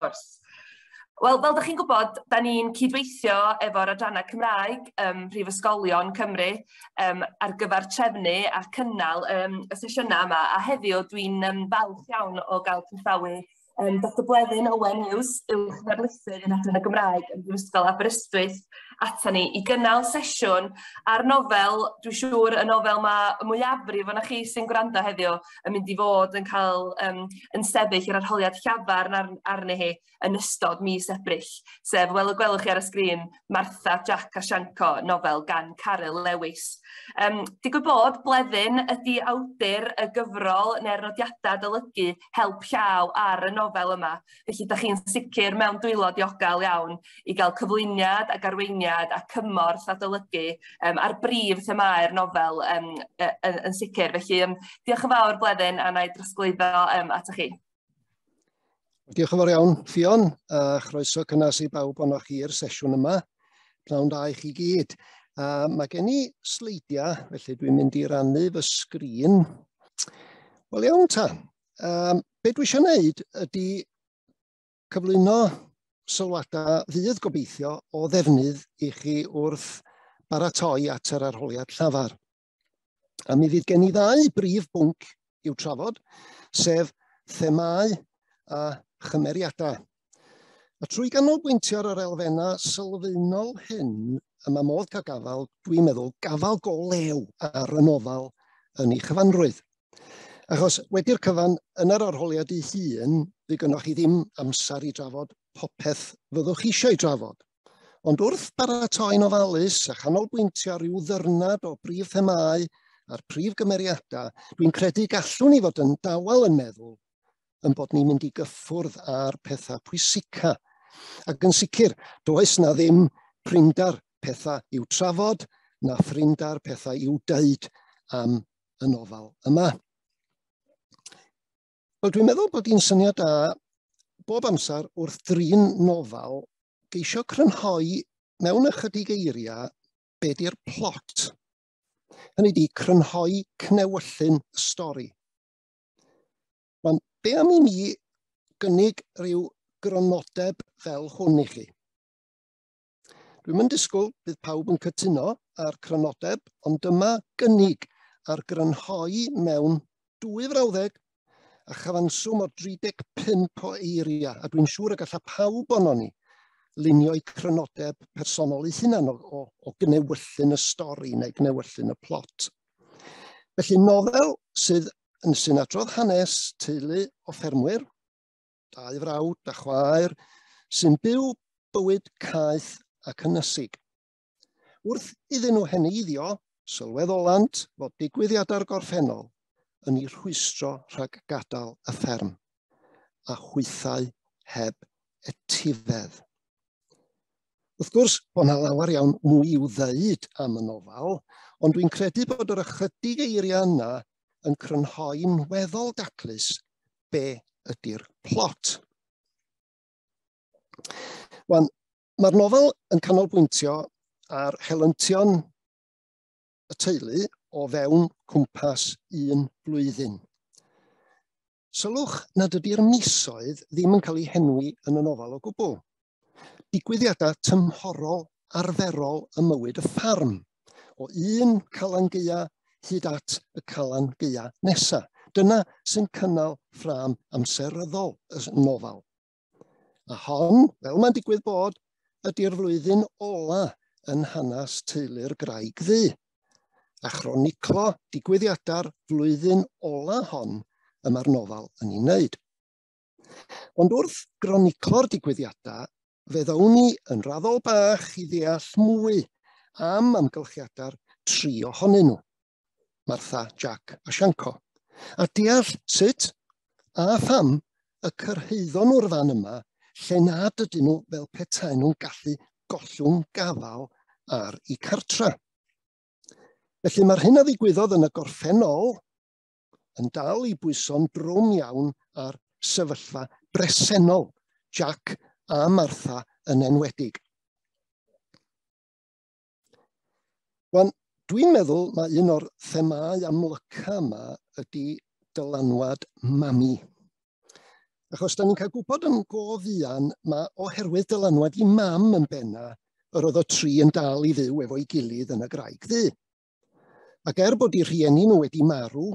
Sgwrs. Wel, fel dach chi'n gwybod, da ni'n cydweithio efo'r adrannau Cymraeg Prifysgolion Cymru ar gyfer trefnu a cynnal y sesiynau yma, a heddiw dwi'n falch iawn o gael croesawu Dr Bleddyn Owen Hughes, uwch ddarlithydd yn Adran y Gymraeg ym Mhrifysgol Aberystwyth, ata ni i gynnal sesiwn ar nofel, dwi'n siŵr y nofel mae y mwyafrif ohonoch chi sy'n gwrando heddiw yn mynd i fod yn cael yn sefyll yr arholiad llafar arni hi yn ystod mis Ebrill, sef, wel y gwelwch chi ar y sgrin, Martha, Jac a Sianco, nofel gan Caryl Lewis. Digwydd bod Bleddyn ydy awdur y gyfrol neu'r nodiadau adolygu help llaw ar y nofel yma, felly da chi'n sicr mewn dwylo diogel iawn i gael cyflwyniad ac arweiniad a cymorth adolygu ar brif themâu'r nofel yn sicr. Felly diolch yn fawr Bleddyn, a na i drosglwyddo atoch chi. Diolch yn fawr iawn, Ffion, a chroeso cynnes i bawb ohonoch chi i'r sesiwn yma. Pnawn da i chi gyd. Mae gen i sleidiau, felly dwi'n mynd i rannu fy sgrin. Wel iawn ta, be dwi eisiau gwneud ydy cyflwyno sylwadau fydd gobeithio o ddefnydd i chi wrth baratoi at yr arholiad llafar. A mi fydd gen i ddau brif bwnc i'w trafod, sef themâu a chymeriadau. A trwy ganolbwyntio ar yr elfennau sylfaenol hyn, y mae modd cael gafael, dwi'n meddwl, gafael go lew ar y nofel yn ei chyfanrwydd. Achos wedi'r cyfan, yn yr arholiad ei hun, fydd gynnoch chi ddim amser i drafod popeth fyddwch chi eisiau drafod. Ond wrth baratoi'n ofalus a chanolbwyntio ar ryw ddyrnad o brif themâu a'r prif gymeriadau, dwi'n credu gallwn ni fod yn dawel yn meddwl yn bod ni'n mynd i gyffwrdd â'r pethau pwysica. Ac yn sicr, does na ddim prinder pethau i'w trafod, na phrinder pethau i'w deud am y nofel yma. Wel, dwi'n meddwl bod hi'n syniad da bob amser wrth drin nofel geisio crynhoi mewn ychydig eiriau be di'r plot. Hynny di, crynhoi cnewyllyn y stori. Wan, be am i mi gynnig rhyw grynodeb fel hwn i chi? Dwi'm yn disgwyl bydd pawb yn cytuno â'r crynodeb, ond dyma gynnig ar grynhoi mewn dwy frawddeg a chyfanswm o 35 o eiriau, a dwi'n siŵr y galla pawb onon ni lunio'i crynodeb personol ei hunan o gnewyllyn y stori neu gnewyllyn y plot. Felly nofel sydd yn sy'n adrodd hanes teulu o ffermwyr, dau frawd a chwaer, sy'n byw bywyd caeth ac ynysig. Wrth iddyn nhw heneiddio, sylweddolant fod digwyddiadau'r gorffennol yn eu rhwystro rhag gadael y fferm, a hwythau heb etifedd. Wrth gwrs, bod yna lawer iawn mwy i'w ddeud am y nofel, ond dwi'n credu bod yr ychydig eiriau yna yn crynhoi'n weddol daclus be ydy'r plot. Wan, mae'r nofel yn canolbwyntio ar helyntion y teulu o fewn cwmpas un blwyddyn. Sylwch nad ydy'r misoedd ddim yn cael eu henwi yn y nofel o gwbl. Digwyddiadau tymhorol arferol ym mywyd y ffarm, o un Calan Gaea hyd at y Calan Gaea nesa. Dyna sy'n cynnal ffrâm amseryddol y nofel. A hon, fel mae'n digwydd bod, ydy'r flwyddyn ola yn hanes teulu'r Graig Ddu. A chroniclo digwyddiadau'r flwyddyn ola hon y mae'r nofel yn ei wneud. Ond wrth groniclo'r digwyddiadau, fe ddown ni yn raddol bach i ddeall mwy am amgylchiadau'r tri ohonyn nhw, Martha, Jac a Sianco, a deall sut a pham y cyrhaeddon nhw'r fan yma lle nad ydyn nhw fel petaen nhw'n gallu gollwng gafael ar eu cartra. Felly mae'r hyn a ddigwyddodd yn y gorffennol yn dal i bwyso'n drwm iawn ar sefyllfa bresennol Jac a Martha yn enwedig. Wan, dwi'n meddwl mae un o'r themâu amlyca yma ydy dylanwad mami. Achos da ni'n cael gwybod yn go fuan, mae oherwydd dylanwad i mam yn benna, yr oedd o tri yn dal i fyw efo'i gilydd yn y Graig Ddu. Ac er bod eu rhieni nhw wedi marw,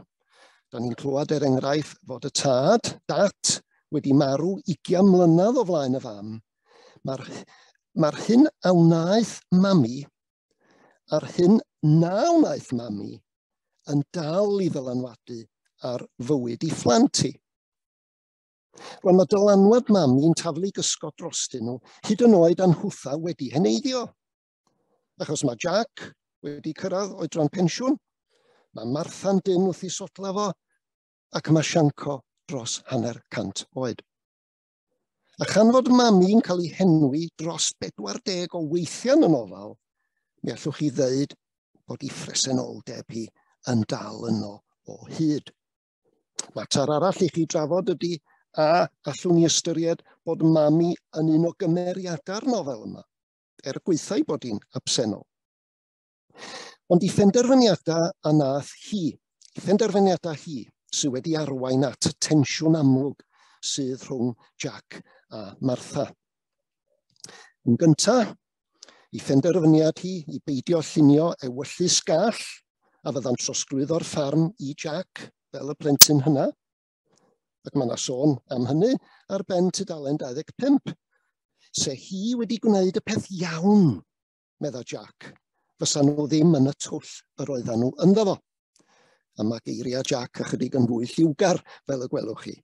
da ni'n clywed er enghraifft fod y tad, Dat, wedi marw 20 mlynedd o flaen y fam, mae'r mae hyn a wnaeth mami a'r hyn na wnaeth mami yn dal i ddylanwadu ar fywyd i phlant hi. Rwan mae dylanwad mami'n taflu gysgod drostyn nhw, hyd yn oed anhwtha wedi heneiddio. Achos mae Jack wedi cyrraedd oedran pensiwn, mae Martha'n dyn wrth i sodla fo, ac mae Sianco dros 150 oed. A chan fod mami'n cael ei henwi dros 40 o weithiau yn y nofel, mi allwch chi ddeud bod ei phresenoldeb hi yn dal yno o hyd. Mater arall i chi drafod ydy a allwn ni ystyried bod mami yn un o gymeriadau'r nofel yma, er gwaetha'i bod hi'n absennol. Ond i phenderfyniadau a nath hi, i phenderfyniadau hi sydd wedi arwain at y tensiwn amlwg sydd rhwng Jack a Martha. Yn gyntaf, i phenderfyniad hi i beidio llunio ewyllys gall a fydda'n trosglwyddo'r ffarm i Jack fel y plentyn hynna. Ac mae yna sôn am hynny ar ben tudalen 25. Se hi wedi gwneud y peth iawn, medda Jack, fysa nhw ddim yn y twll yr oedden nhw ynddo fo. A mae geiriau Jack ychydig yn fwy lliwgar, fel y gwelwch chi.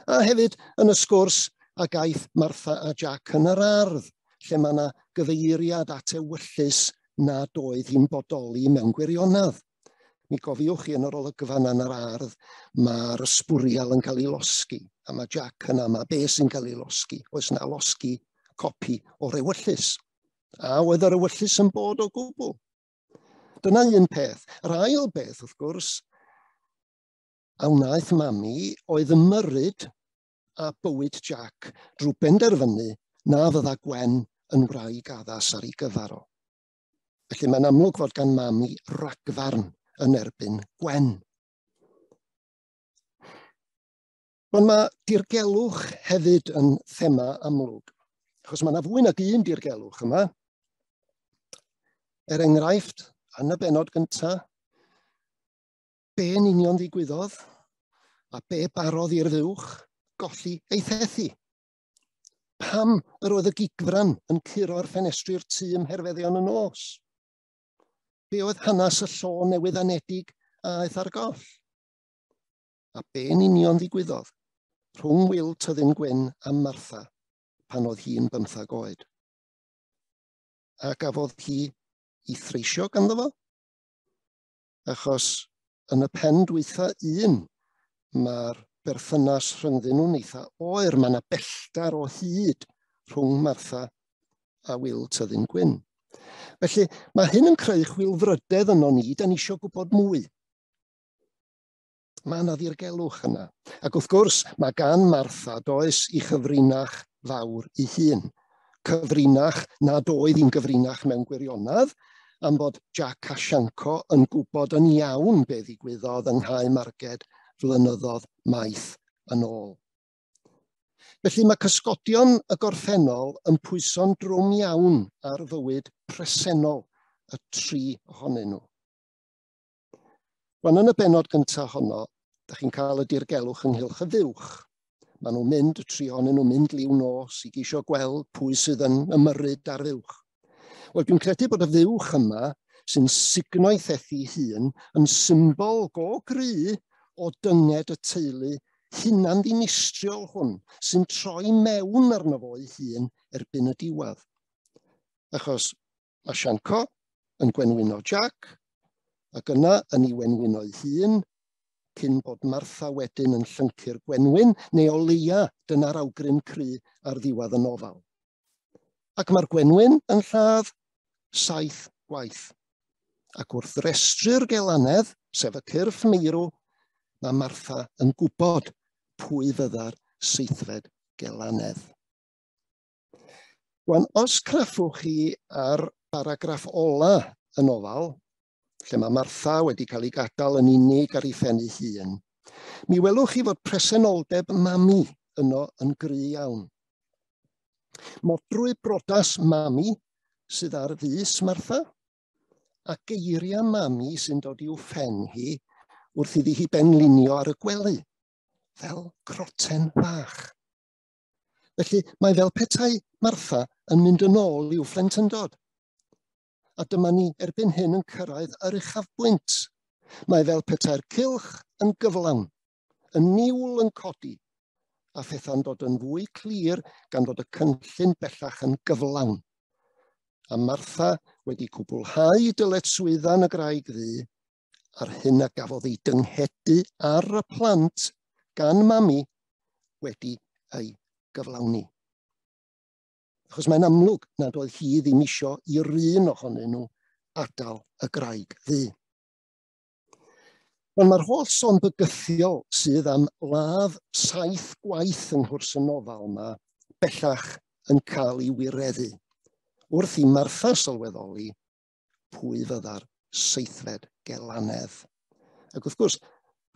A hefyd yn y sgwrs a gaeth Martha a Jack yn yr ardd, lle mae yna gyfeiriad at ewyllys nad oedd hi'n bodoli mewn gwirionedd. Mi gofiwch chi yn yr olygfa yna yn yr ardd, mae'r ysbwriel yn cael ei losgi, a mae Jack yna, mae be sy'n cael ei losgi? Oes na losgi copi o'r ewyllys? A oedd yr ewyllys yn bod o gwbl? Dyna un peth. Yr ail beth, wrth gwrs, a wnaeth mami oedd ymyrryd a bywyd Jack drwy benderfynu na fydda Gwen yn wraig addas ar ei gyfer o. Felly mae'n amlwg fod gan mami ragfarn yn erbyn Gwen. Ond mae dirgelwch hefyd yn thema amlwg, achos mae yna fwy nag un dirgelwch yma. Er enghraifft, yn y bennod gyntaf, be yn union ddigwyddodd a be barodd i'r fuwch golli ei thethu? Pam yr oedd y gigfran yn curo'r ffenestri'r tŷ ym mherfeddion y nos? Be oedd hanes y llo newydd anedig a aeth ar goll? A be yn union ddigwyddodd rhwng Wil Tyddyn Gwyn a Martha pan oedd hi'n 15 oed? A gafodd hi ei threisio ganddo fo? Achos yn y pen dwytha un, mae'r berthynas rhyngddyn nhw'n eitha oer. Mae yna bellter o hyd rhwng Martha a Wil Tyddyn Gwyn. Felly mae hyn yn creu chwilfrydedd yno ni, da ni eisiau gwybod mwy. Mae yna ddirgelwch yna. Ac wrth gwrs, mae gan Martha does i chyfrinach fawr ei hun. Cyfrinach nad oedd hi'n gyfrinach mewn gwirionedd, am bod Jack a Sianco yn gwybod yn iawn be ddigwyddodd yng Nghae Marged flynyddoedd maith yn ôl. Felly mae cysgodion y gorffennol yn pwyso'n drwm iawn ar fywyd presennol y tri ohonyn nhw. Rwan yn y bennod gyntaf honno, da chi'n cael y dirgelwch ynghylch y fuwch. Maen nhw'n mynd, y tri ohonyn nhw'n mynd liw nos i geisio gweld pwy sydd yn ymyrryd ar fuwch. Wel, dwi'n credu bod y fuwch yma, sy'n sugno'i thethu hun, yn symbol go gry o dynged y teulu hunan ddinistriol hwn, sy'n troi mewn arno fo ei hun erbyn y diwedd. Achos mae Sianco yn gwenwyno Jack, ac yna yn ei wenwyno ei hun, cyn bod Martha wedyn yn llyncu'r gwenwyn, neu o leia dyna'r awgrym cry ar ddiwedd y nofel. Ac mae'r gwenwyn yn lladd 7 gwaith. Ac wrth restru'r gelanedd, sef y cyrff meirw, mae Martha yn gwybod pwy fydda'r seithfed gelanedd. Wan, os craffwch chi ar baragraff ola y nofel, lle mae Martha wedi cael ei gadael yn unig ar ei phen ei hun, mi welwch chi fod presenoldeb mami yno yn gry iawn. Modrwy brodas mami sydd ar fys Martha, a geiriau mami sy'n dod i'w phen hi wrth iddi hi benlinio ar y gwely, fel croten fach. Felly mae fel petai Martha yn mynd yn ôl i'w phlentyndod. A dyma ni erbyn hyn yn cyrraedd yr uchafbwynt. Mae fel petai'r cylch yn gyflawn, y niwl yn codi, a phethau'n dod yn fwy clir gan fod y cynllun bellach yn gyflawn. A Martha wedi cwblhau dyletswyddan y Graig Ddu a'r hyn a gafodd ei dynghedu ar y plant gan mami wedi ei gyflawni. Achos mae'n amlwg nad oedd hi ddim isio i'r un ohonyn nhw adael y Graig Ddu. Ond mae'r holl sôn bygythiol sydd am ladd 7 gwaith yng nghwrs y nofel yma bellach yn cael ei wireddu, wrth i Martha sylweddoli pwy fydda'r seithfed gelanedd. Ac wrth gwrs,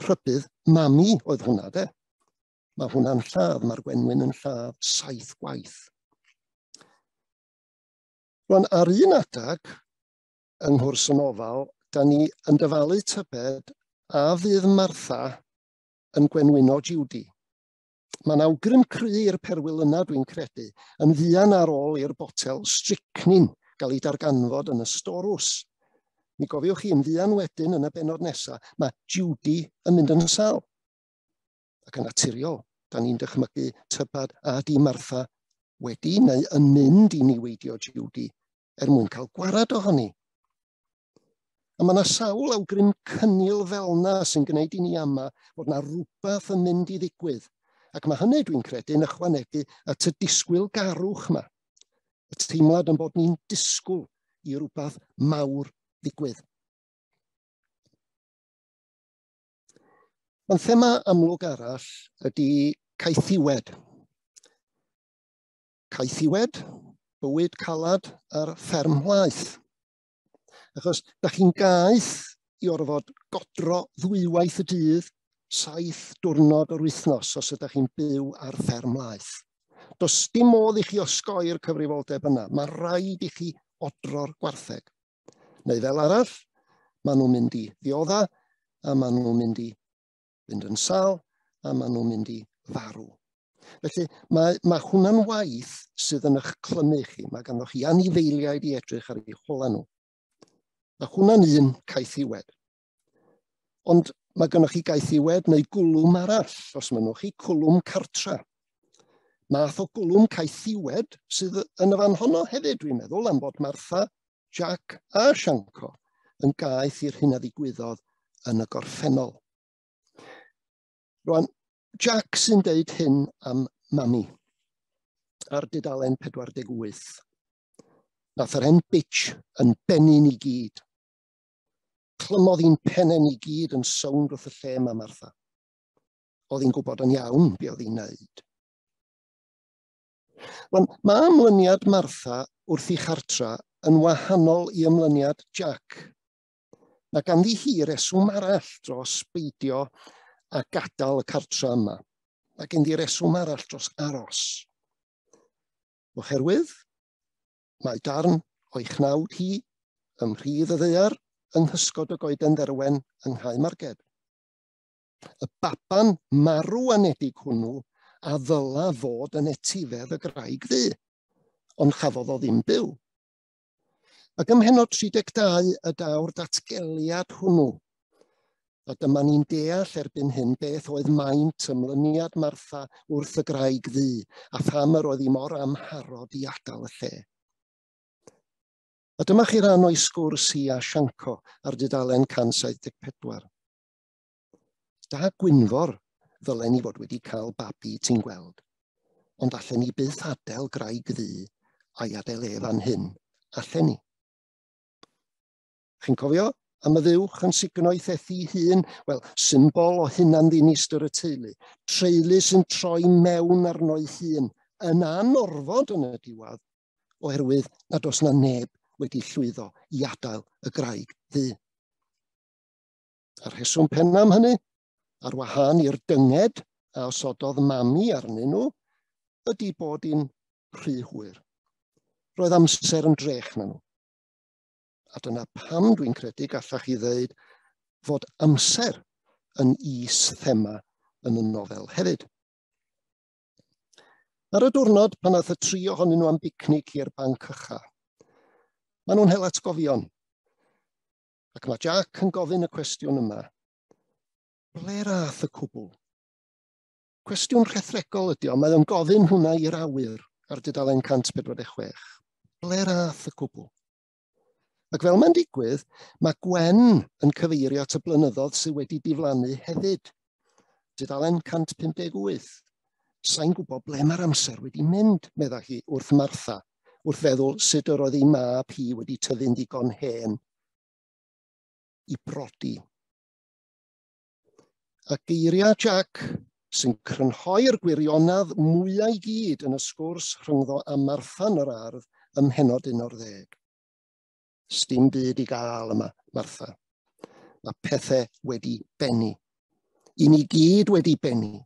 rhybudd mami oedd hwnna, de. Mae hwnna'n lladd, mae'r gwenwyn yn lladd 7 gwaith. Rwan, ar un adag yng nghwrs y nofel, da ni yn dyfalu tybed a fydd Martha yn gwenwyno Judy. Mae'n awgrym cry i'r perwyl yna, dwi'n credu, yn fuan ar ôl i'r botel strychnine gael ei darganfod yn y storws. Mi gofiwch chi, yn fuan wedyn yn y bennod nesaf, mae Judy yn mynd yn sâl. Ac yn naturiol, da ni'n dychmygu tybad a di Martha wedi neu yn mynd i niweidio Judy er mwyn cael gwarad ohoni. A mae yna sawl awgrym cynnil fel yna sy'n gwneud i ni ama fod yna rhywbeth yn mynd i ddigwydd. Ac mae hynny, dwi'n credu, yn ychwanegu at y disgwyl garwch yma. Y teimlad yn bod ni'n disgwyl i rhywbeth mawr ddigwydd. Ond thema amlwg arall ydy caethiwed. Caethiwed, bywyd calad ar fferm laeth. Achos da chi'n gaeth i orfod godro ddwywaith y dydd, 7 diwrnod o'r wythnos os ydych chi'n byw ar fferm laeth. Does dim modd i chi osgoi'r cyfrifoldeb yna. Mae rhaid i chi odro'r gwartheg. Neu fel arall, maen nhw'n mynd i ddiodda, a maen nhw'n mynd i fynd yn sâl, a maen nhw'n mynd i farw. Felly mae hwnna'n waith sydd yn eich clymu chi. Mae ganddo chi anifeiliaid i edrych ar eu hola nhw. Mae hwnna'n un caethiwed. Ond mae gynnoch chi gaethiwed neu gwlwm arall, os mynnwch chi, cwlwm cartra. Math o gwlwm caethiwed sydd yn y fan honno hefyd, dwi'n meddwl, am bod Martha, Jack a Sianco yn gaeth i'r hyn a ddigwyddodd yn y gorffennol. Rwan, Jack sy'n deud hyn am mami ar dudalen 48. Nath yr hen bitch yn bennu ni gyd. Clymodd hi'n pennau ni gyd yn sownd wrth y lle yma, Martha. Oedd hi'n gwybod yn iawn be oedd hi'n neud. Rwan, mae ymlyniad Martha wrth ei chartra yn wahanol i ymlyniad Jack. Mae ganddi hi reswm arall dros beidio a gadael y cartra yma. Mae ganddi reswm arall dros aros. Oherwydd, mae darn o'i chnawd hi ym mhridd y ddaear yng nghysgod y goeden dderwen yng Nghae Marged. Y baban marw anedig hwnnw a ddyla fod yn etifedd y Graig Ddu, ond chafodd o ddim byw. Ac ym mhennod 32 y daw'r datgeliad hwnnw. A dyma ni'n deall erbyn hyn beth oedd maint ymlyniad Martha wrth y Graig Ddu, a pham yr oedd hi mor amharod i adael y lle. A dyma chi ran o'i sgwrs hi a Sianco ar dudalen 174. Da Gwynfor ddylen ni fod wedi cael babi, ti'n gweld, ond allen ni byth adael Graig Ddu a'i adael e fan hyn, allen ni. Chi'n cofio am y fuwch yn sugno ei thethu hun? Wel, symbol o hunan ddinistr y teulu. Treulu sy'n troi mewn arno'i hun, yn anorfod yn y diwedd, oherwydd nad oes na neb wedi llwyddo i adael y Graig Ddu. A'r rheswm penna am hynny, ar wahân i'r dynged a osododd mami arnyn nhw ydy bod hi'n rhy hwyr. Roedd amser yn drech na nhw. A dyna pam dwi'n credu gallach chi ddeud fod amser yn is-thema yn y nofel hefyd. Ar y diwrnod pan aeth y tri ohonyn nhw am bicnic i'r banc ycha, maen nhw'n hel atgofion. Ac mae Jack yn gofyn y cwestiwn yma. Ble ath y cwbl? Cwestiwn rhethregol ydy o, mae o'n gofyn hwnna i'r awyr ar dudalen 146. Ble ath y cwbl? Ac fel mae'n digwydd, mae Gwen yn cyfeirio at y blynyddoedd sydd wedi diflannu hefyd. Dudalen 158. Sa'n gwybod ble mae'r amser wedi mynd, medda hi wrth Martha, wrth feddwl sut yr oedd ei mab hi wedi tyfu'n ddigon hen i brodi. A geiriau Jack sy'n crynhoi'r gwirionedd mwyau i gyd yn y sgwrs rhyngddo a Martha yn yr ardd ym mhennod 11. Sdim byd i gael yma, Martha. Mae pethau wedi bennu. I ni gyd wedi bennu.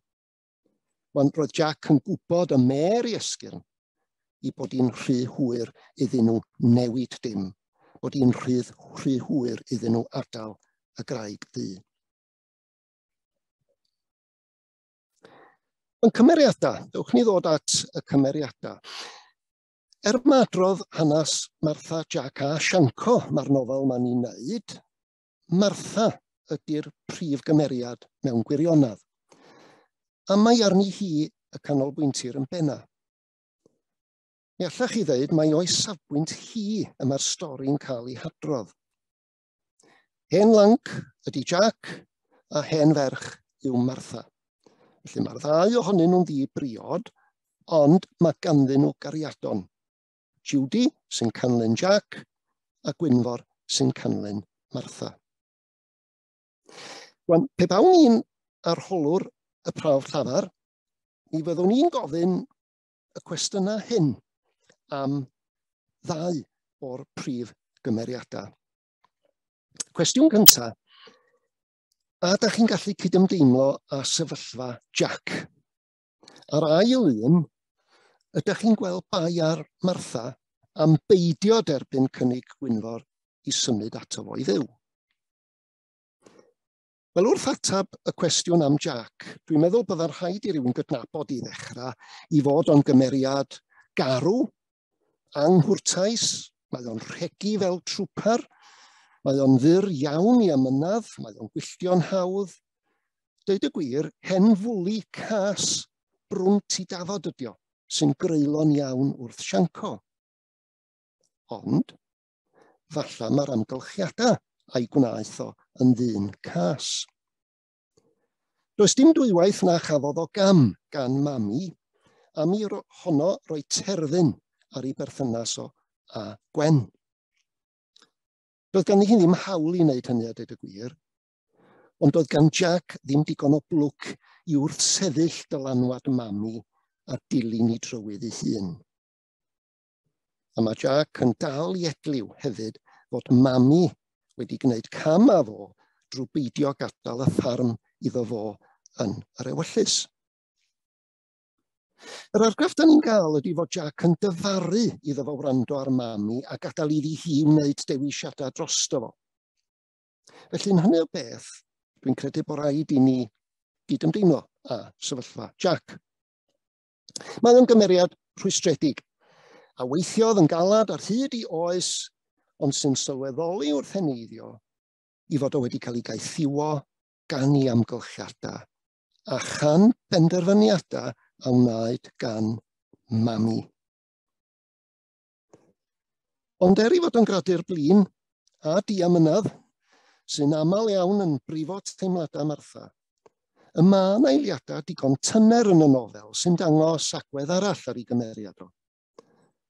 Ond roedd Jack yn gwybod y mêr i esgyrn i bod hi'n rhy hwyr iddyn nhw newid dim, bod hi'n rhy, rhy hwyr iddyn nhw adael y graig ddu. Yn cymeriadau, dewch ni ddod at y cymeriadau. Er ma adrodd hanes Martha, Jack a Sianco mae'r nofel ma'n ei wneud, Martha ydy'r prif gymeriad mewn gwirionedd. A mae arni hi y canolbwyntir yn benna. Mi allach chi ddeud mai o'i safbwynt hi y mae'r stori'n cael ei hadrodd. Hen lanc ydy Jack a hen ferch yw Martha. Felly mae'r ddau ohonyn nhw'n ddi-briod, ond mae ganddyn nhw gariadon. Judy sy'n canlyn Jack a Gwynfor sy'n canlyn Martha. Wan, pe bawn i'n arholwr y prawf llafar, mi fyddwn i'n gofyn y cwestiynau hyn am ddau o'r prif gymeriadau. Cwestiwn cyntaf, a ydych chi'n gallu cydymdeimlo â sefyllfa Jack? A'r ail un, ydych chi'n gweld bai ar Martha am beidio derbyn cynnig Gwynfor i symud ato fo i fyw? Wel, wrth atab y cwestiwn am Jack, dwi'n meddwl byddai'n rhaid i rywun gydnabod i ddechrau i fod o'n gymeriad garw, anghwrtais, mae o'n rhegi fel trwpar, mae o'n fyr iawn i amynadd, mae o'n gwylltio'n hawdd. Deud y gwir, hen fwli cas brwnt i dafod ydi o, sy'n greulon iawn wrth Sianco. Ond, falla mae'r amgylchiadau a'i gwnaeth o yn ddyn cas. Does dim dwywaith na chafodd o gam gan mami, am i honno roi terfyn ar ei berthynas o a Gwen. Doedd ganddi hi ddim hawl i wneud hynny a dweud y gwir, ond doedd gan Jack ddim digon o blwc i wrthsefyll dylanwad mami a dilyn i drywydd ei hun. A mae Jack yn dal i edliw hefyd fod mami wedi gwneud cam â fo drwy beidio gadael y ffarm iddo fo yn yr ewyllys. Yr argraff da ni'n gael ydy fod Jack yn dyfaru iddo fo wrando ar mami a gadael iddi hi wneud dewisiadau drosto fo. Felly yn hynny o beth, dwi'n credu bod rhaid i ni gydymdeimlo â sefyllfa Jack. Mae o'n gymeriad rhwystredig, a weithiodd yn galad ar hyd i oes, ond sy'n sylweddoli wrth heneiddio i fod o wedi cael ei gaethiwo gan ei amgylchiadau a chan benderfyniadau a wnaed gan mami. Ond er i fod yn gradur blin a diamynedd, sy'n aml iawn yn brifo teimladau Martha, y mae yna eiliadau digon tyner yn y nofel sy'n dangos agwedd arall ar ei gymeriad o.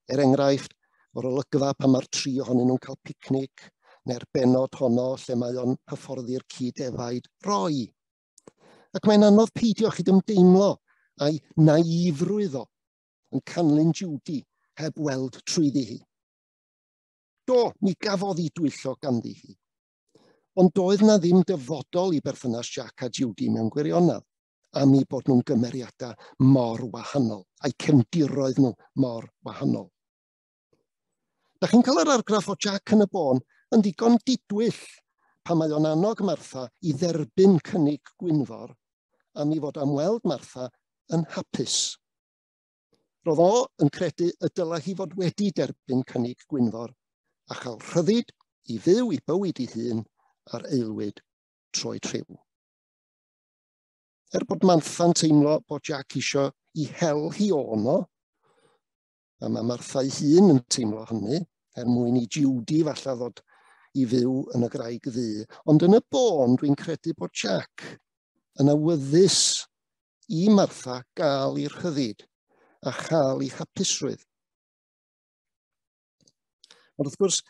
Er enghraifft, o'r olygfa pan mae'r tri ohonyn nhw'n cael picnic, neu'r bennod honno lle mae o'n hyfforddi'r ci defaid Roy. Ac mae'n anodd peidio chydymdeimlo a'i naifrwydd o yn canlyn Judy heb weld trwyddi hi. Do, mi gafodd hi dwyllo ganddi hi. Ond doedd na ddim dyfodol i berthynas Jack a Judy mewn gwirionedd. am eu bod nhw'n gymeriadau mor wahanol, a'u cefndiroedd nhw mor wahanol. Da chi'n cael yr argraff o Jack yn y bôn yn ddigon didwyll pan mae o'n annog Martha i dderbyn cynnig Gwynfor am ei fod am weld Martha yn hapus. Roedd o yn credu y dylai hi fod wedi derbyn cynnig Gwynfor a chael rhyddid i fyw i bywyd ei hun ar aelwyd troed rhyw. Er bod Martha'n teimlo bod Jack isio i hel hi ono, a mae Martha ei hun yn teimlo hynny, er mwyn i Judy falle ddod i fyw yn y Graig Ddu. Ond yn y bôn, dwi'n credu bod Jack yn awyddus i Martha gael ei rhyddid a chael ei hapusrwydd. Ond wrth gwrs,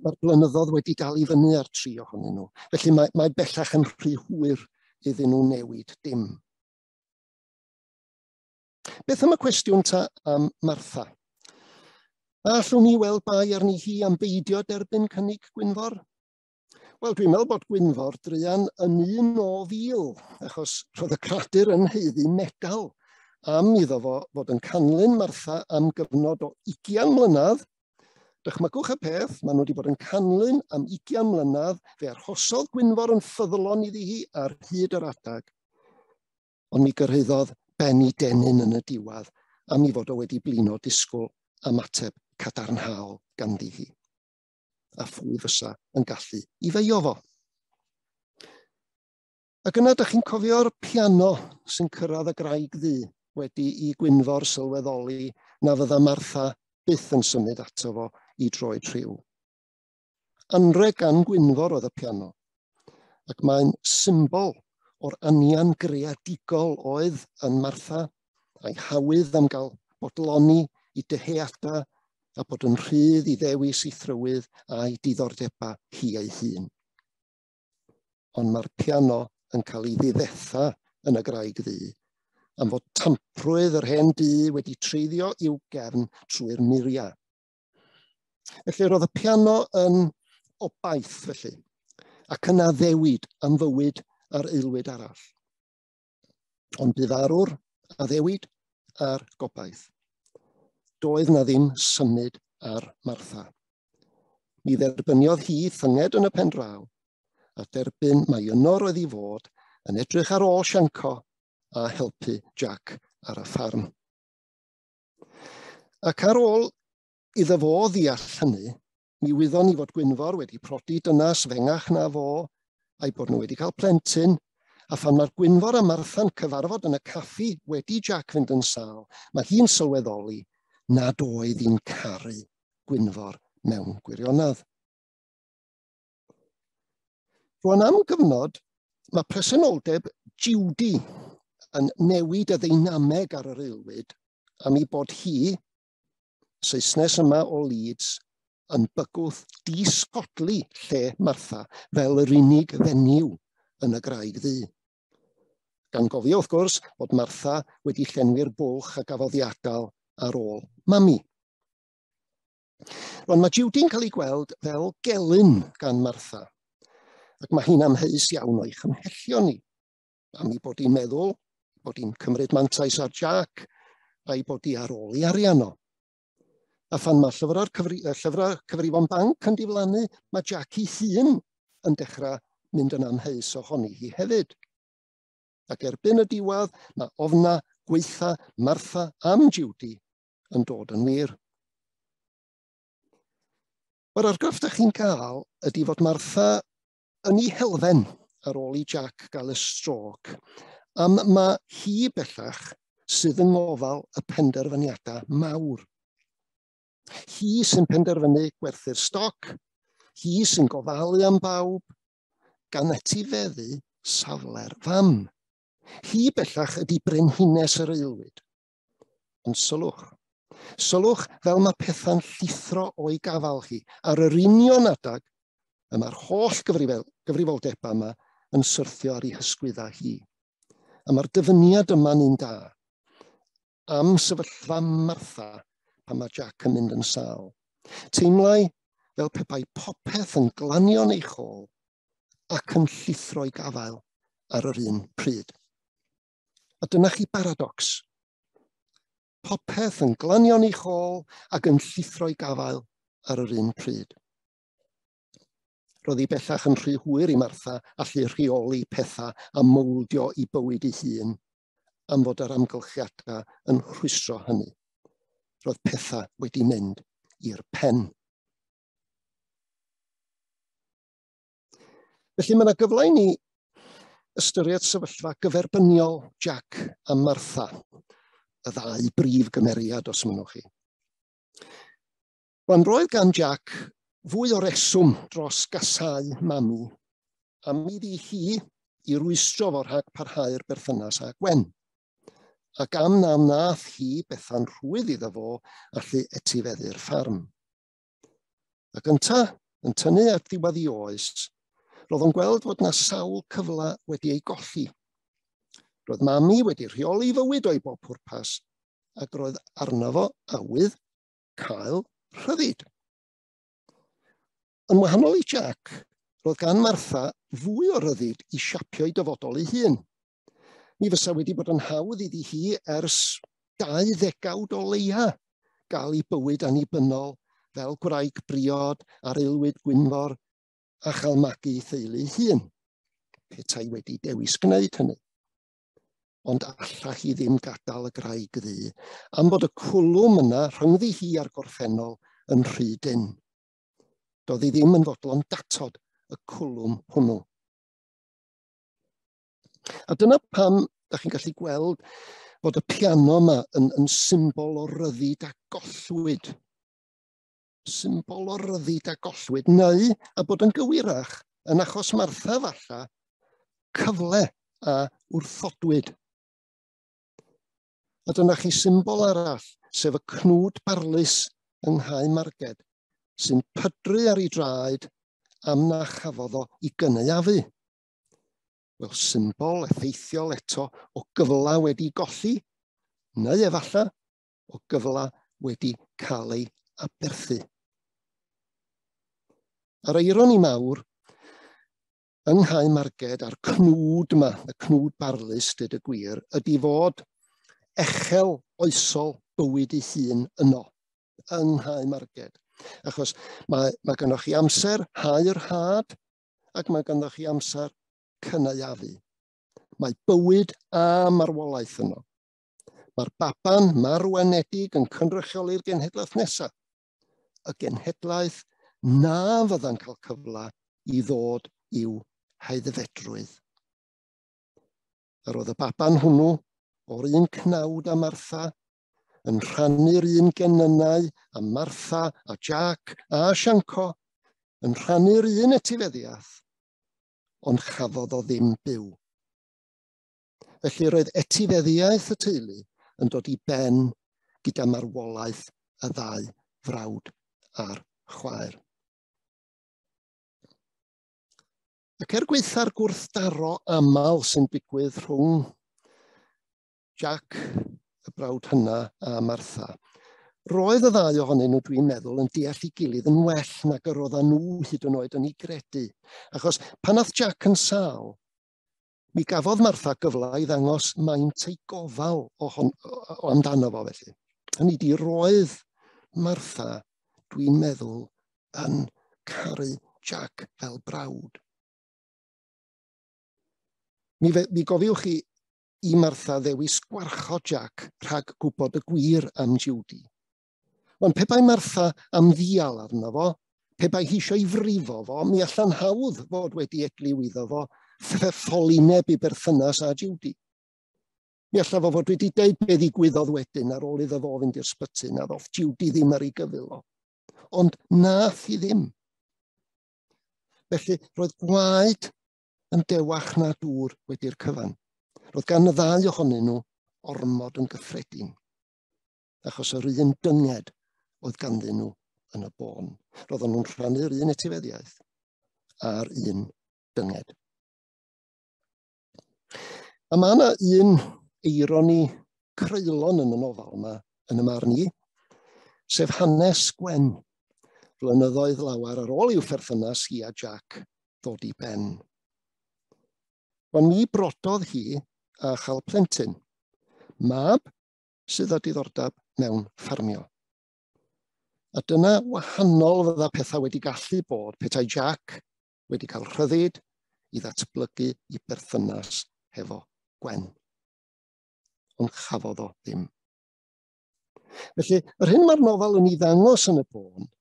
mae'r blynyddoedd wedi dal i fyny ar tri ohonyn nhw. Felly mae bellach yn rhy hwyr iddyn nhw newid dim. Beth am y cwestiwn ta am Martha? A allwn ni weld bai arni hi am beidio derbyn cynnig Gwynfor? Wel, dwi'n meddwl bod Gwynfor druan yn un o fil, achos roedd y cradur yn haeddu medal am iddo fo fod yn canlyn Martha am gyfnod o 20 mlynedd. Dychmygwch y peth, maen nhw wedi bod yn canlyn am 20 mlynedd, fe arhosodd Gwynfor yn ffyddlon iddi hi ar hyd yr adag. Ond mi gyrhaeddodd ben i dennyn yn y diwedd am ei fod o wedi blino disgwyl am ateb cadarnhaol ganddi hi. A phwy fysa yn gallu i feio fo. Ac yna, dych chi'n cofio'r piano sy'n cyrraedd y Graig Ddu wedi i Gwynfor sylweddoli na fydda Martha byth yn symud ato fo i droed rhyw. Anreg gan Gwynfor oedd y piano, ac mae'n symbol o'r anian greadigol oedd yn Martha, a'i hawydd am gael bodloni i dyheadau a bod yn rhydd i ddewis ei thrywydd a'i diddordebau hi ei hun. Ond mae'r piano yn cael ei ddifetha yn y Graig Ddu, am fod tamprwydd yr hen dŷ wedi treiddio i'w gefn trwy'r muriau. Felly roedd y piano yn obaith felly, ac yn addewid am fywyd ar aelwyd arall. Ond bu farw'r addewid a'r gobaith. Doedd na ddim symud ar Martha. Mi dderbyniodd hi thynged yn y pen draw, a derbyn mai yno roedd i fod yn edrych ar ôl Sianco a helpu Jack ar y ffarm. Ac ar ôl iddo fo ddeall hynny, mi wyddon ni fod Gwynfor wedi prodi dynas fengach na fo, a'i bod nhw wedi cael plentyn, a phan mae'r Gwynfor a Martha'n cyfarfod yn y caffi wedi Jack fynd yn sâl, mae hi'n sylweddoli nad oedd hi'n caru Gwynfor mewn gwirionedd. Rwan am gyfnod, mae presenoldeb Judy yn newid y ddeinameg ar yr aelwyd am ei bod hi, Saesnes yma o Leeds, yn bygwth disgodli lle Martha fel yr unig fenyw yn y Graig Ddu. Gan gofio, wrth gwrs, bod Martha wedi llenwi'r bwlch a gafodd ei adael ar ôl mami. Rwan mae Judy'n cael ei gweld fel gelyn gan Martha, ac mae hi'n amheus iawn o'i chymhellion ni, am ei bod hi'n meddwl bod hi'n cymryd mantais ar Jack a'i bod hi ar ôl ei arian o. A phan mae llyfrau cyfrifon banc yn diflannu, mae Jack ei hun yn dechrau mynd yn amheus ohoni hi hefyd. Ac erbyn y diwedd, mae ofna gweitha Martha am Judy yn dod yn wir. Yr argraff da chi'n gael ydy fod Martha yn ei helfen ar ôl i Jack gael y strôc, am mae hi bellach sydd yng ngofal y penderfyniadau mawr. Hi sy'n penderfynu gwerthu'r stoc, hi sy'n gofalu am bawb, gan etifeddu safle'r fam. Hi bellach ydy brenhines yr aelwyd. Ond sylwch, sylwch fel mae pethau'n llithro o'i gafal hi ar yr union adag y mae'r holl gyfrifoldebau yma yn syrthio ar ei hysgwyddau hi. A mae'r dyfyniad yma'n un da am sefyllfa Martha pan mae Jack yn mynd yn sâl. Teimlai fel pe bai popeth yn glanio'n ei chôl ac yn llithro'i gafael ar yr un pryd. A dyna chi baradocs. Popeth yn glanio'n ei chôl ac yn llithro'i gafael ar yr un pryd. Roedd hi bellach yn rhy hwyr i Martha allu rheoli pethau a mowldio i bywyd ei hun am fod yr amgylchiadau yn rhwystro hynny. Roedd pethau wedi mynd i'r pen. Felly mae yna gyfle i ni ystyried sefyllfa gyferbyniol Jack a Martha, y ddau brif gymeriad os mynnwch chi. Wan, roedd gan Jack fwy o reswm dros gasau mami, am iddi hi i rwystro fo rhag parhau'r berthynas â Gwen. Ac am na wnaeth hi betha'n rhwydd iddo fo allu etifeddu'r ffarm. Ac ynta, yn tynnu at ddiwedd ei oes, roedd o'n gweld fod na sawl cyfle wedi ei golli. Roedd mami wedi rheoli fywyd o'i bob pwrpas, ac roedd arno fo awydd cael rhyddid. Yn wahanol i Jack, roedd gan Martha fwy o ryddid i siapio'i dyfodol ei hun. Mi fysa wedi bod yn hawdd iddi hi ers 2 ddegawd o leia gael ei bywyd annibynnol fel gwraig briod ar aelwyd Gwynfor a chael magu theulu hun, petai wedi dewis gwneud hynny. Ond alla hi ddim gadael y Graig Ddu, am fod y cwlwm yna rhyngddi hi a'r gorffennol yn rhy dynn. Doedd hi ddim yn fodlon datod y cwlwm hwnnw. A dyna pam da chi'n gallu gweld fod y piano yma yn symbol o ryddid a gollwyd. Symbol o ryddid a gollwyd, neu, a bod yn gywirach, yn achos Martha falla, cyfle a wrthodwyd. A dyna chi symbol arall, sef y cnwd barlys yng Nghae Marged, sy'n pydru ar ei draed am na chafodd o i gynaeafu. Wel, symbol effeithiol eto o gyfla wedi golli, neu efallai o gyfla wedi cael ei aberthu. A'r eironi mawr, yng Nghae Marged a'r cnwd yma, y cnwd barlys, dweud y gwir, ydy fod echel oesol bywyd ei hun yno, yng Nghae Marged. Achos mae gennych chi amser hau'r had, ac mae ganddoch chi amser cynaeafu. Mae bywyd a marwolaeth yno. Mae'r baban marw-anedig yn cynrychioli'r genhedlaeth nesaf. Y genhedlaeth na fydda'n cael cyfle i ddod i'w haeddfedrwydd. Yr oedd y baban hwnnw o'r un cnawd â Martha, yn rhannu'r un genynnau â Martha a Jack a Sianco, yn rhannu'r un etifeddiaeth, ond chafodd o ddim byw. Felly roedd etifeddiaeth y teulu yn dod i ben gyda marwolaeth y ddau frawd a'r chwaer. Ac er gwaetha'r gwrthdaro aml sy'n digwydd rhwng Jack, y brawd hynna, a Martha, roedd y ddau ohonyn nhw, dwi'n meddwl, yn deall ei gilydd yn well nag yr oedden nhw hyd yn oed yn ei gredu. Achos pan nath Jack yn sâl, mi gafodd Martha gyfle i ddangos maint ei gofal o amdano fo felly. Hynny di, roedd Martha, dwi'n meddwl, yn caru Jack fel brawd. Mi gofiwch chi i Martha ddewis gwarchod Jack rhag gwybod y gwir am Judy. Ond pe bai Martha am ddial arno fo, pe bai hi eisiau frifo fo, mi allan hawdd fod wedi edliw iddo fo ffolineb i berthynas â Judy. Mi alla fo fod wedi deud be ddigwyddodd wedyn ar ôl iddo fo fynd i'r sbyty, na ddoth Judy ddim ar ei gyfyl o. Ond nath hi ddim. Felly, roedd gwaed yn dewach na dŵr wedi'r cyfan. Roedd gan y ddau ohonyn nhw ormod yn gyffredin, achos yr un dynged oedd ganddyn nhw yn y bôn. Roedden nhw'n rhannu'r un etifeddiaeth a'r un dynged. A mae yna un eironi creulon yn y nofel yma, yn y marn i, sef hanes Gwen, flynyddoedd lawer ar ôl i'w pherthynas hi a Jack ddod i ben. Wel, mi brododd hi a chael plentyn. Mab sydd â diddordeb mewn ffarmio. A dyna wahanol fydda pethau wedi gallu bod petai Jack wedi cael rhyddid i ddatblygu i berthynas hefo Gwen. Ond chafodd o ddim. Felly, yr hyn mae'r nofel yn ei ddangos yn y bôn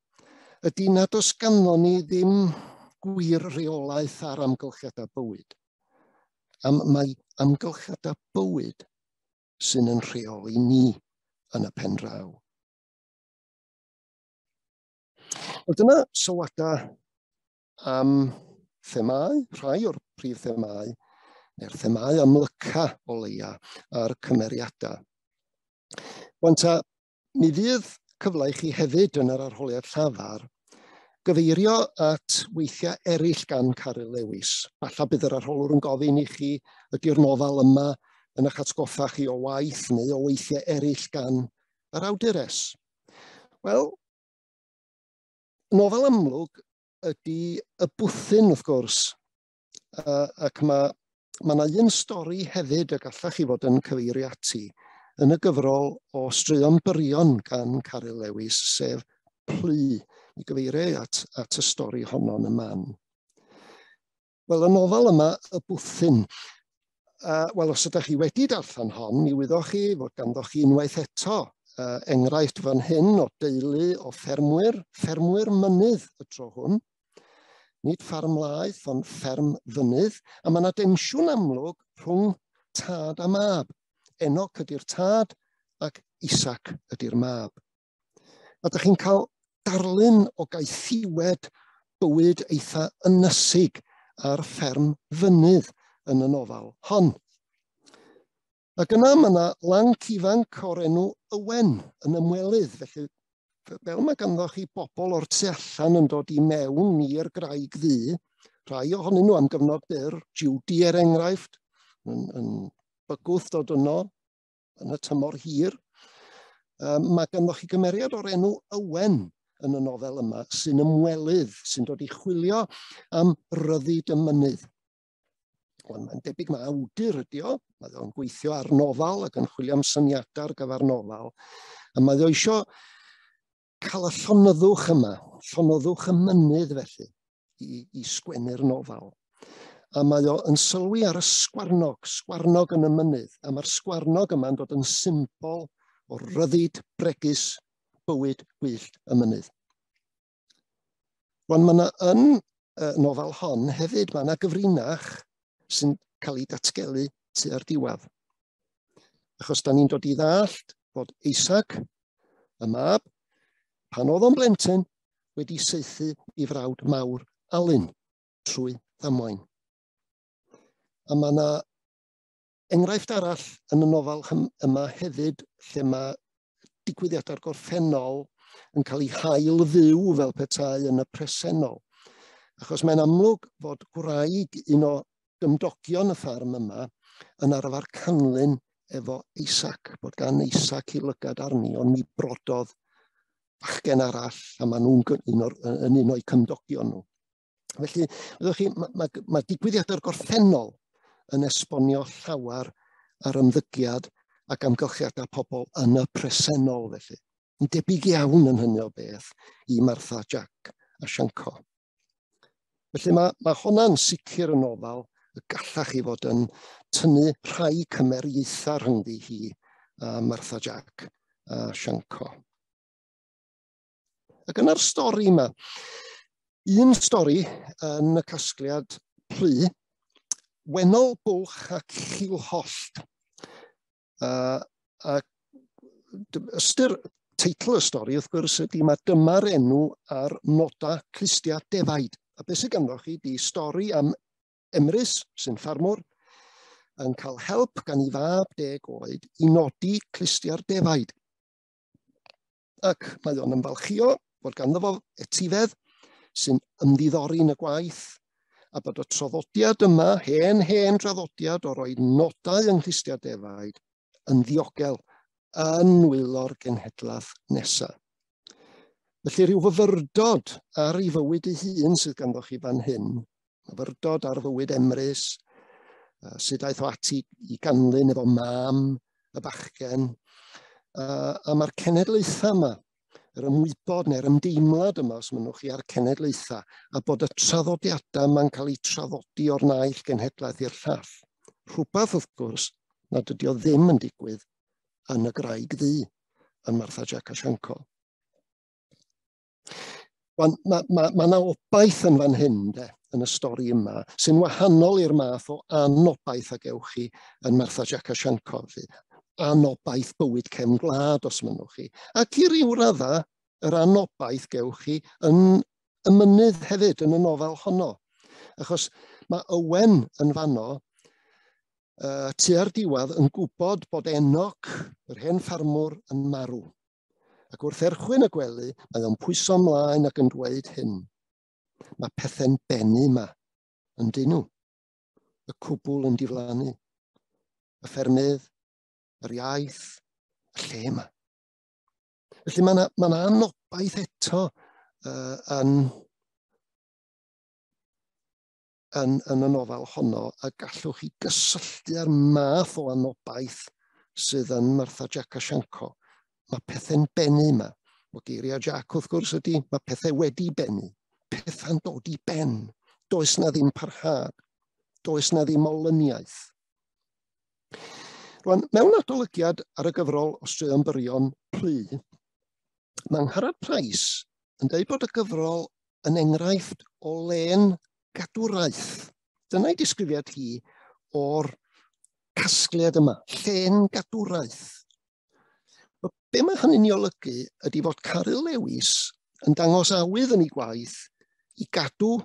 ydy nad oes ganddo ni ddim gwir reolaeth ar amgylchiadau bywyd. Am mae amgylchiadau bywyd sy'n yn rheoli ni yn y pen draw. Wel, dyna sylwadau am themâu, rhai o'r prif themâu, neu'r themâu amlyca o leia a'r cymeriadau. Wan ta, mi fydd cyfle i chi hefyd yn yr arholiad llafar gyfeirio at weithiau eraill gan Caryl Lewis. Falle bydd yr arholwr yn gofyn i chi ydy'r nofel yma yn eich atgoffa chi o waith neu o weithiau eraill gan yr awdures. Wel, nofel amlwg ydy Y Bwthyn, wrth gwrs, ac mae yna un stori hefyd y gallach chi fod yn cyfeirio ati yn y gyfrol o straeon byrion gan Caryl Lewis, sef Plu. Mi gyfeiriau at y stori honno yn y man. Wel, y nofel yma, Y Bwthyn. Wel, os ydych chi wedi darllen hon, mi wyddoch chi fod ganddoch chi unwaith eto enghraifft fan hyn o deulu o ffermwyr, ffermwyr mynydd y tro hwn. Nid ffarm laeth, ond fferm fynydd. A mae yna densiwn amlwg rhwng tad a mab. Enoc ydy'r tad ac Isaac ydy'r mab. A ydych chi'n cael darlun o gaethiwed bywyd eitha ynysig ar fferm fynydd yn y nofel hon. Ac yna mae yna lanc ifanc o'r enw Owen yn ymwelydd, felly fel mae ganddo chi bobl o'r tu allan yn dod i mewn i'r Graig Ddu, rhai ohonyn nhw am gyfnod byr, Judy er enghraifft, yn bygwth dod yno yn y tymor hir. Mae ganddo chi gymeriad o'r enw Owen yn y nofel yma sy'n ymwelydd, sy'n dod i chwilio am ryddid y mynydd. Wel, mae'n debyg mae awdur ydi o, mae o'n gweithio ar nofel ac yn chwilio am syniadau ar gyfer nofel, a mae o isio cael y llonyddwch yma, llonyddwch y mynydd felly, i sgwennu'r nofel. A mae o yn sylwi ar y sgwarnog, sgwarnog yn y mynydd, a mae'r sgwarnog yma'n dod yn symbol o ryddid bregus bywyd gwyllt y mynydd. Wan, mae yna yn y nofel hon hefyd, mae yna gyfrinach sy'n cael ei datgelu tua'r diwedd. Achos da ni'n dod i ddallt fod Isaac, y mab, pan oedd o'n blentyn, wedi saethu i frawd mawr Alun trwy ddamwain. A mae yna enghraifft arall yn y nofel yma hefyd, lle mae digwyddiadau'r gorffennol yn cael ei hail fyw fel petai yn y presennol. Achos mae'n amlwg fod gwraig un o gymdogion y ffarm yma yn arfer canlyn efo Isaac, bod gan Isaac ei lygad arni, ond mi brododd bachgen arall, a maen nhw'n yn un o'i cymdogion nhw. Felly, ydych chi, ma digwyddiadau'r gorffennol yn esbonio llawer ar ymddygiad ac amgylchiadau pobl yn y presennol, felly. Yn debyg iawn yn hynny o beth i Martha, Jack a Sianco. Felly mae honna'n sicr yn nofel y gallach chi fod yn tynnu rhai cymeriaethau rhyngddi hi a Martha, Jack a Sianco. Ac yna'r stori yma, un stori yn y casgliad Plu, Wennol, Bwlch ac Chilhollt. A ystyr teitl y stori, wrth gwrs, ydy mae dyma'r enw ar noda clustia defaid. A beth sydd ganddo chi di stori am Emrys, sy'n ffarmwr, yn cael help gan ei fab 10 oed i nodi clustiau'r defaid. Ac mae o'n ymfalchio fod ganddo fo etifedd sy'n ymddiddori yn y gwaith, a bod y traddodiad yma, hen draddodiad o roi nodau yng nghlustiau defaid, yn ddiogel yn nwylo'r genhedlaeth nesaf. Felly rhyw fyfyrdod ar ei fywyd ei hun sydd ganddo chi fan hyn, myfyrdod ar fywyd Emrys, sydd aeth o ati i ganlyn efo mam y bachgen, a mae'r cenedlaethau yma, yr ymwybod neu'r ymdeimlad yma, os mynnwch chi, a'r cenedlaethau, a bod y traddodiadau yma'n cael eu traddodi o'r naill genhedlaeth i'r llall. Rhywbeth, wrth gwrs, nad ydy o ddim yn digwydd yn y Graig Ddu, yn Martha Jac a Sianco. Mae 'na obaith yn fan hyn, de, yn y stori yma, sy'n wahanol i'r math o anobaith a gewch chi yn Martha Jac a Sianco. Anobaith bywyd cefn gwlad, os mynnwch chi. Ac i ryw radda, yr anobaith gewch chi yn y mynydd hefyd, yn y nofel honno. Achos mae Owen yn fanno, tua'r diwedd, yn gwybod bod Enoch, yr hen ffarmwr, yn marw. Ac wrth erchwyn y gwely, mae o'n pwyso ymlaen ac yn dweud hyn. Mae pethau'n bennu yma, yn dyn nhw. Y cwbl yn diflannu. Y ffermydd, yr iaith, y lle yma. Felly mae yna anobaith eto yn y nofel honno, a gallwch chi gysylltu â'r math o anobaith sydd yn Martha Jac a Sianco. Mae pethau'n bennu yma. O geiriau Jac, wrth gwrs, ydy, mae pethau wedi bennu. Pethau'n dod i ben. Does na ddim parhad. Does na ddim olyniaeth. Rwan, mewn adolygiad ar y gyfrol o straeon byrion Plu, mae Angharad Price yn dweud bod y gyfrol yn enghraifft o lên gadwraeth. Dyna'i disgrifiad hi o'r casgliad yma, llên gadwraeth. Be mae hynny'n ei olygu ydy fod Caryl Lewis yn dangos awydd yn ei gwaith i gadw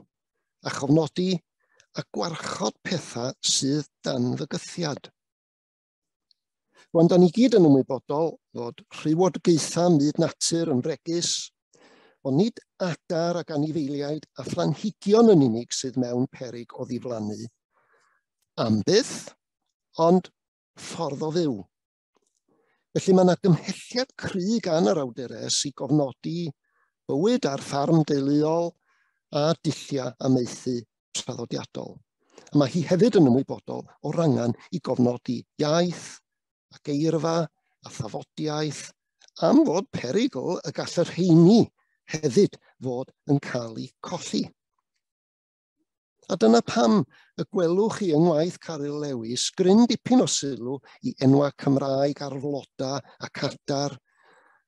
a chofnodi a gwarchod pethau sydd dan fygythiad. Rwan, da ni gyd yn ymwybodol fod rhywogaethau myd natur yn fregus, ond nid adar ac anifeiliaid a phlanhigion yn unig sydd mewn peryg o ddiflannu am byth, ond ffordd o fyw. Felly mae yna gymhelliad cry gan yr awdures i gofnodi bywyd ar ffarm deuluol a dulliau amaethu traddodiadol. A mae hi hefyd yn ymwybodol o'r angen i gofnodi iaith a geirfa a thafodiaeth am fod perygl y gall y rheini hefyd fod yn cael eu colli. A dyna pam y gwelwch chi yng ngwaith Caryl Lewis gryn dipyn o sylw i enwa Cymraeg ar floda ac adar,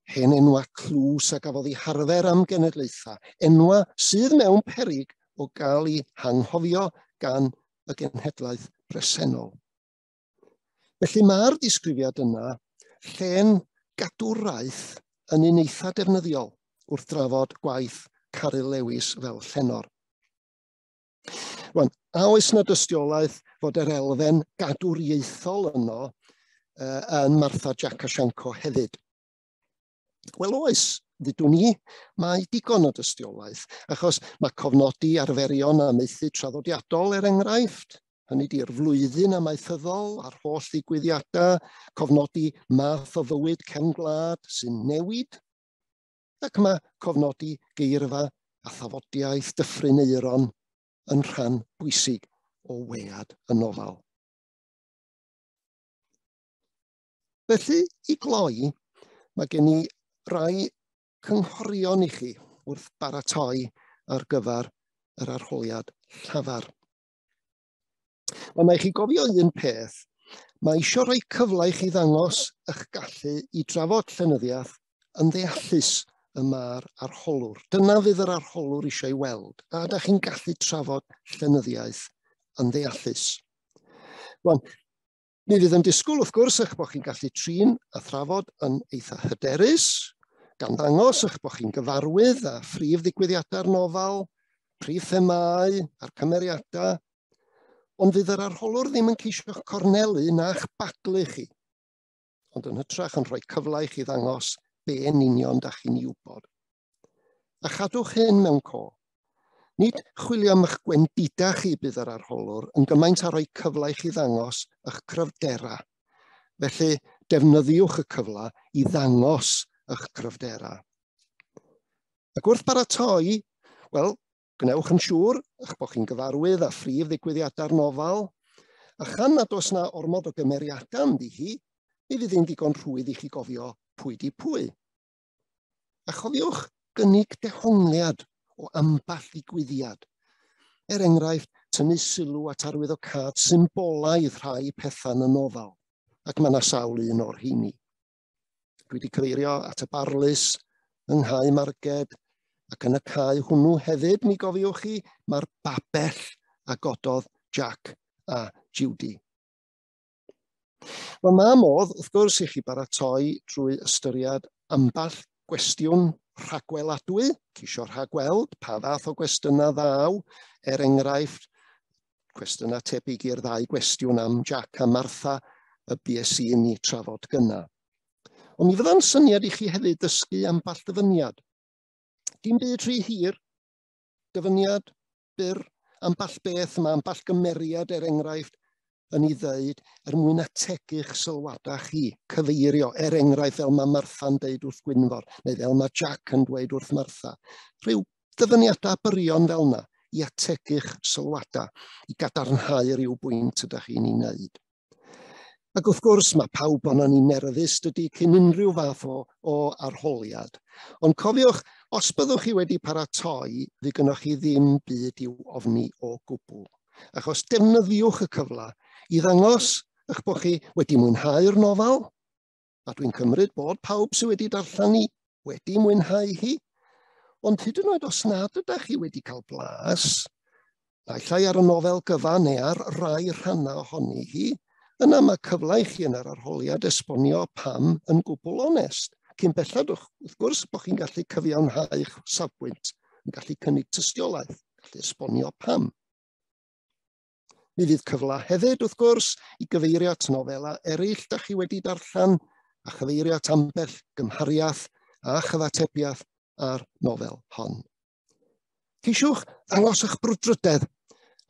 hen enwa clws a gafodd ei harfer am genedlaethau, enwa sydd mewn peryg o gael eu hanghofio gan y genhedlaeth bresennol. Felly mae'r disgrifiad yna, llên gadwraeth, yn un eitha defnyddiol wrth drafod gwaith Caryl Lewis fel llenor. Rwan, a oes na dystiolaeth fod yr elfen gadwriaethol yno yn Martha Jac a Sianco hefyd? Wel oes, ddudwn ni, mae digon o dystiolaeth, achos mae cofnodi arferion amaethu traddodiadol, er enghraifft, hynny di'r flwyddyn amaethyddol a'r holl ddigwyddiadau, cofnodi math o fywyd cefn gwlad sy'n newid, ac mae cofnodi geirfa a thafodiaeth Dyffryn Aeron yn rhan bwysig o wead y nofel. Felly, i gloi, mae gen i rai cynghorion i chi wrth baratoi ar gyfer yr arholiad llafar. Ond mae chi gofio un peth, mae eisiau rhoi cyfle i chi ddangos eich gallu i drafod llenyddiaeth yn ddeallus y mae'r arholwr. Dyna fydd yr arholwr eisiau ei weld, a da chi'n gallu trafod llenyddiaeth yn ddeallus. Rwan, mi fydd yn disgwyl wrth gwrs eich bod chi'n gallu trin a thrafod yn eitha hyderus, gan ddangos eich bod chi'n gyfarwydd â phrif ddigwyddiadau'r nofel, prif themâu a'r cymeriadau, ond fydd yr arholwr ddim yn ceisio'ch cornelu na'ch baglu chi, ond yn hytrach yn rhoi cyfle i chi ddangos be yn union da chi'n ei wybod. A chadwch hyn mewn co. Nid chwilio am eich gwendidau chi bydd yr arholwr yn gymaint a rhoi cyfle i chi ddangos eich cryfderau. Felly, defnyddiwch y cyfle i ddangos eich cryfderau. Ac wrth baratoi, wel, gwnewch yn siŵr eich bod chi'n gyfarwydd â phrif ddigwyddiadau'r nofel, a chan nad oes na ormod o gymeriadau ynddi hi, Mi fydd hi'n ddigon rhwydd i chi gofio pwy di pwy. A chofiwch gynnig dehongliad o ambell ddigwyddiad. Er enghraifft, tynnu sylw at arwyddocâd symbolaidd rhai pethau yn y nofel, ac mae yna sawl un o'r rheini. Dwi wedi cyfeirio at y barlys yng Nghae Marged, ac yn y cae hwnnw hefyd, mi gofiwch chi, mae'r babell a gododd Jack a Judy. Wel, mae modd, wrth gwrs, i chi baratoi drwy ystyried ambell gwestiwn rhagweladwy, ceisio rhagweld pa fath o gwestiynau ddaw, er enghraifft, cwestiynau tebyg i'r ddau gwestiwn am Jack a Martha y bues i yn ei trafod gynna. Ond mi fydda'n syniad i chi hefyd ddysgu ambell ddyfyniad. Dim byd rhy hir, dyfyniad byr, ambell beth mae ambell gymeriad er enghraifft yn ei ddeud er mwyn ategu'ch sylwadau chi, cyfeirio, er enghraifft fel mae Martha'n deud wrth Gwynfor, neu fel mae Jack yn dweud wrth Martha. Rhyw ddyfyniadau byrion fel yna i ategu'ch sylwadau, i gadarnhau rhyw bwynt ydych chi'n ei wneud. Ac wrth gwrs, mae pawb ohonon ni'n nerfus dydy cyn unrhyw fath o arholiad. Ond cofiwch, os byddwch chi wedi paratoi, fydd gynnoch chi ddim byd i'w ofni o gwbl. Achos defnyddiwch y cyfle i ddangos eich bod chi wedi mwynhau'r nofel, a dwi'n cymryd bod pawb sydd wedi darllen hi wedi mwynhau hi, ond hyd yn oed os nad ydych chi wedi cael blas, naill ai ar y nofel gyfan neu ar rai rhannau ohoni hi, yna mae cyfle i chi yn yr arholiad esbonio pam yn gwbl onest. Cyn belled, wrth gwrs, bod chi'n gallu cyfiawnhau'ch safbwynt, yn gallu cynnig tystiolaeth, gallu esbonio pam. Mi fydd cyfle hefyd, wrth gwrs, i gyfeirio at nofelau eraill da chi wedi darllen a chyfeirio at ambell gymhariaeth a chyfatebiaeth â'r nofel hon. Ceisiwch ddangos eich brwdfrydedd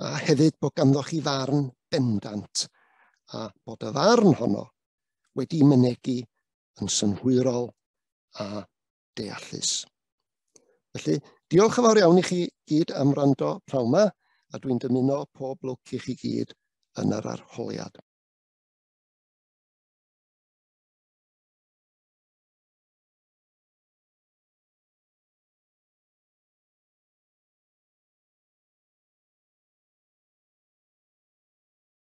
a hefyd bod ganddoch chi farn bendant a bod y farn honno wedi mynegi yn synhwyrol a deallus. Felly, diolch yn fawr iawn i chi gyd am wrando pnawn 'ma, a dwi'n dymuno pob lwc i chi gyd yn yr arholiad.